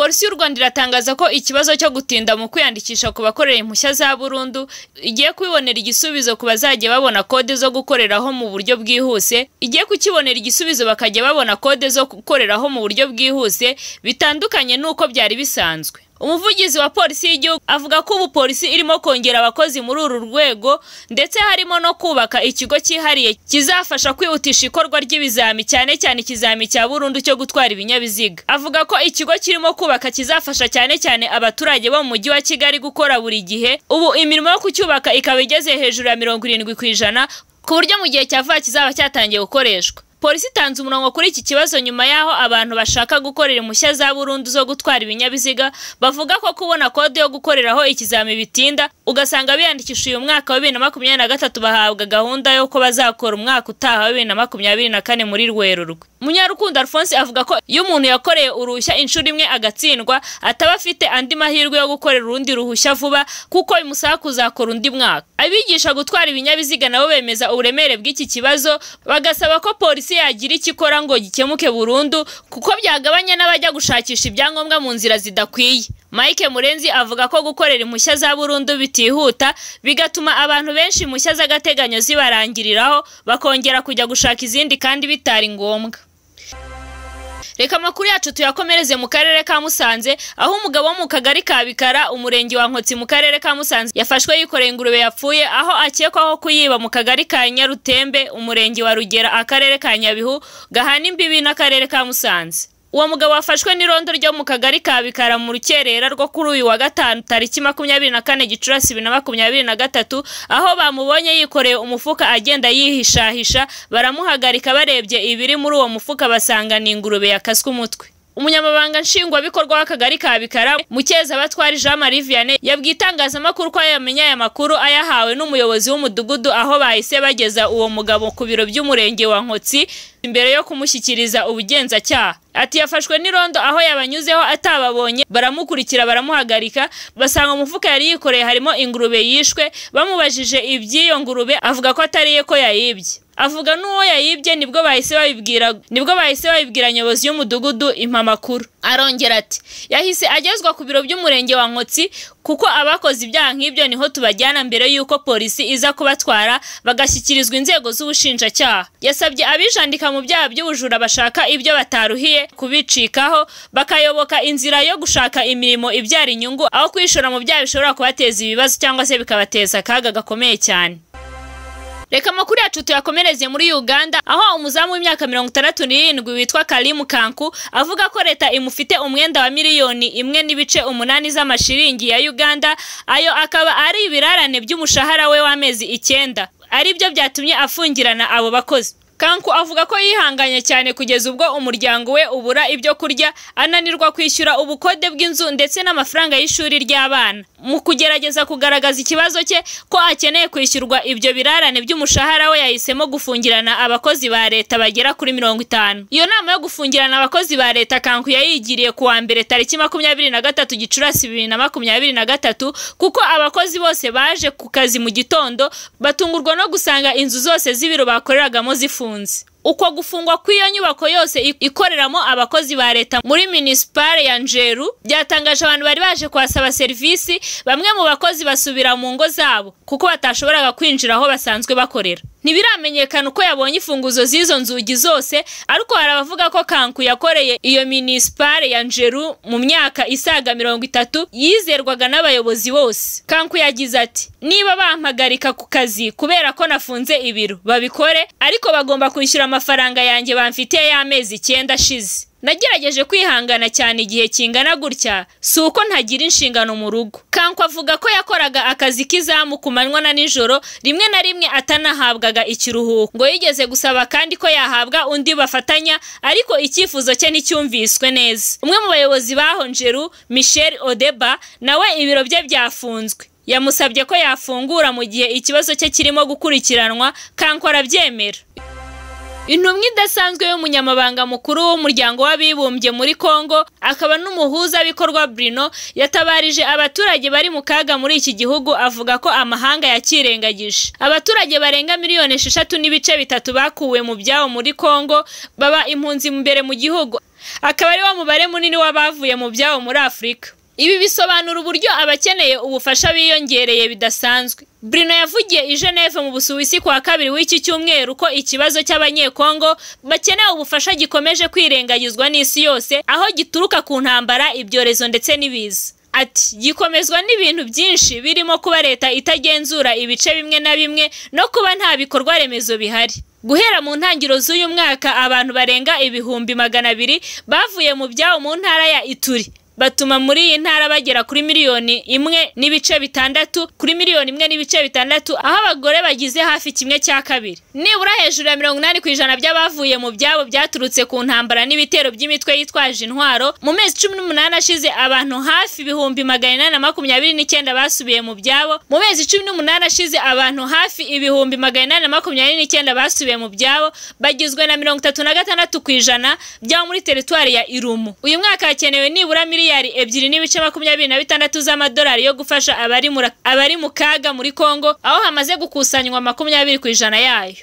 Polisi y'u Rwanda iratangaza ko ikibazo cyo gutinda mu kwiyandikisha ku bakorera impushya za burundu igiye kubibonera igisubizo ku bazajya babona kode zo gukoreraho mu buryo bwihuse, igiye kukibonera igisubizo bakajya babona kode zo gukoreraho mu buryo bwihuse bitandukanye n'uko byari bisanzwe. Umuvugizi wa polisi y'igihugu avuga ko ubu polisi irimo kongera abakozi muri uru rwego, ndetse harimo no kubaka ikigo cyihariye kizafasha kwihutisha ikorwa ry'ibizami, cyane cyane ikizami cya burundu cyo gutwara ibinyabiziga. Avuga ko ikigo kirimo kubaka kizafasha cyane cyane abaturage bo mu mujyi wa Kigali gukora buri gihe. Ubu imirimo yo kucyubaka ikaba igeze hejuru ya 70% ku buryo mu gihe cya vuba kizaba cyatangiye gukoreshwa. Polisi itanze umurongo kuri iki kibazo nyuma y'aho abantu bashaka gukorera impushya za burundu zo gutwara ibinyabiziga bavuga ko kubona kode yo gukoreraho ikizami bitinda, ugasanga biyandikisha uyu mwaka wa 2023 bahabwa gahunda yo ko bazakora umwaka utaha wa 2024 muri Werurwe. Munyarukundo Alphonse avuga ko iyo umuntu yakoreye uruhushya inshuro imwe agatsindwa ataba afite andi mahirwe yo gukorera urundi ruhushya vuba, kuko bimusaba kuzakora undi mwaka. Abigisha gutwara ibinyabiziga nabo bemeza uburemere bw'iki kibazo, bagasaba ko polisi yagira icyo ikora ngo gikemuke burundu, kuko byagabanya n'abajya gushakisha ibyangombwa mu nzira zidakwiye. Mike Murenzi avuga ko gukorera impushya za burundu bitihuta, bigatuma abantu benshi impushya z'agateganyo zibarangiriraho bakongera kujya gushaka izindi kandi bitari ngombwa. Reka amakuru yacu tuyakomereze mu karere ka Musanze, aho umugabo wo mu kagari ka Bikara, umurenge wa Nkotsi mu karere ka Musanze, yafashwe yikoreye ingurube yapfuye, aho akekwaho kuyiba mu kagari ka Nyarutembe, umurenge wa Rugera, akarere ka Nyabihu gahana imbibi n'akarere ka Musanze. Uwo mugabo wafashwe n'irondo ryo mu kagari ka Bikara mu rukerera rwo kuri uyu wa gatanu tariki 24 Gicurasi 2023, aho bamubonye yikoreye umufuka agenda yihishahisha, baramuhagarika barebye ibiri muri uwo mufuka basanga ni ingurube yakaswe umutwe. Umunyamabanga nshingwabikorwa w'akagari ka Bikara, Mukeza Batwari Jean Marie Vianney, yabwiye itangazamakuru ko yamenye aya makuru ayahawe n'umuyobozi w'umudugudu, aho bahise bageza uwo mugabo ku biro by'umurenge wa Nkotsi imbere yo kumushyikiriza ubugenzacyaha. Ati yafashwe n'irondo aho yabanyuzeho atababonye, baramukurikira baramuhagarika, basanga umufuka yari yikoreye harimo ingurube yishwe. Bamubajije iby'iyo ngurube avuga ko atariye, ko yayibye. Avuga n'uwo yayibye, nibwo bahise babibwira nyobozi y'umudugudu impamakuru. Arongera ati yahise agezwa ku biro by'umurenge wa Nkotsi, kuko abakoze ibyaha nk'ibyo niho tubajyana mbere y'uko polisi iza kubatwara bagashyikirizwa inzego z'ubushinjacyaha. Yasabye abijandika mu byaha by'ubujura bashaka ibyo bataruhiye kubicikaho, bakayoboka inzira yo gushaka imirimo ibyara inyungu, aho kwishora mu byaha bishobora kubateza ibibazo cyangwa se bikabateza akaga gakomeye cyane. Reka amakuru yacu tuyakomereze muri Uganda, aho umuzamu w'imyaka 67 witwa Karimu Kanku avuga ko leta imufite umwenda wa 1.8 miliyoni z'amashiringi ya Uganda, ayo akaba ari ibirarane by'umushahara we w'amezi 9, aribyo byatumye afungirana abo bakozi. Kanku avuga ko yihanganye cyane kugeza ubwo umuryango we ubura ibyo kurya, ananirwa kwishyura ubukode bw'inzu ndetse n'amafaranga y'ishuri ry'abana. Mu kugerageza kugaragaza ikibazo cye ko akeneye kwishyurwa ibyo birarane by'umushahara we, yahisemo gufungirana abakozi ba leta bagera kuri 50. Iyo nama yo gufungirana abakozi ba leta Kanku yayigiriye kuwa mbere tariki 23 Gicurasi 2023, kuko abakozi bose baje ku kazi mu gitondo batungurwa no gusanga inzu zose z'ibiro bakoreragamo zifunze. Uko gufungwa kw'iyo nyubako yose ikoreramo abakozi ba leta muri municipale ya Njeru byatangaje abantu bari baje kwasaba serivisi, bamwe mu bakozi basubira mu ngo zabo kuko batashoboraga kwinjira aho basanzwe bakorera. Ntibiramenyekana uko yabonye imfunguzo z'izo nzugi zose, ariko hari abavuga ko Kanku yakoreye iyo municipale ya Njeru mu myaka isaga 30, yizerwaga n'abayobozi bose. Kanku yagize ati niba bampagarika ku kazi kubera ko nafunze ibiro babikore, ariko bagomba kwishyura amafaranga yanjye bamfitiye y'amezi 9 ashize. Nagerageje kwihangana cyane igihe kingana gutya, si uko ntagira inshingano mu rugo. Kanku avuga ko yakoraga akazi k'izamu ku manywa na nijoro, rimwe na rimwe atanahabwaga ikiruhuko. Ngo yigeze gusaba kandi ko yahabwa undi bafatanya, ariko icyifuzo cye nticyumviswe neza. Umwe mu bayobozi baho Njeru, Michel Odeba, nawe ibiro bye byafunzwe. Yamusabye ko yafungura mu gihe ikibazo cye kirimo gukurikiranwa, Kanku arabyemera. Intumwa idasanzwe y'umunyamabanga mukuru w'umuryango w'abibumbye muri Kongo akaba n'umuhuzabikorwa Bruno yatabarije abaturage bari mu kaga muri iki gihugu, avuga ko amahanga yakirengagije. Abaturage barenga 6.3 miliyoni bakuwe mu byabo muri Kongo baba impunzi imbere mu gihugu. Akaba ari wo mubare munini w'abavuye mu byabo muri Afurika. Ibi bisobanura uburyo abakeneye ubufasha biyongereye bidasanzwe. Bruno yavugiye i Geneve mu Busuwisi kuwa kabiri w'iki cyumweru ko ikibazo cy'Abanyekongo bakeneye ubufasha gikomeje kwirengagizwa n'isi yose, aho gituruka ku ntambara, ibyorezo ndetse n'ibiza. Ati gikomezwa n'ibintu byinshi birimo kuba leta itagenzura ibice bimwe na bimwe no kuba nta bikorwa remezo bihari. Guhera mu ntangiriro z'uyu mwaka abantu barenga 200,000 bavuye mu byabo mu ntara ya Ituri, batuma muri iyi ntara bagera kuri 1.6 miliyoni, kuri 1.6 miliyoni, aho abagore bagize hafi 2/3. Nibura hejuru ya 80% by'abavuye mu byabo byaturutse ku ntambara n'ibitero by'imitwe yitwaje intwaro. Mu mezi 18 ashize abantu hafi 829,000 basubiye mu byabo. Mu mezi 18 ashize abantu hafi 829,000 basubiye mu byabo, bagizwe na 36% by'abo muri teritwari ya Irumu. Uyu mwaka hakenewe nibura 2.26 miliyari z'amadolari yo gufasha abari mu kaga muri Kongo, aho hamaze gukusanywa 20% yayo.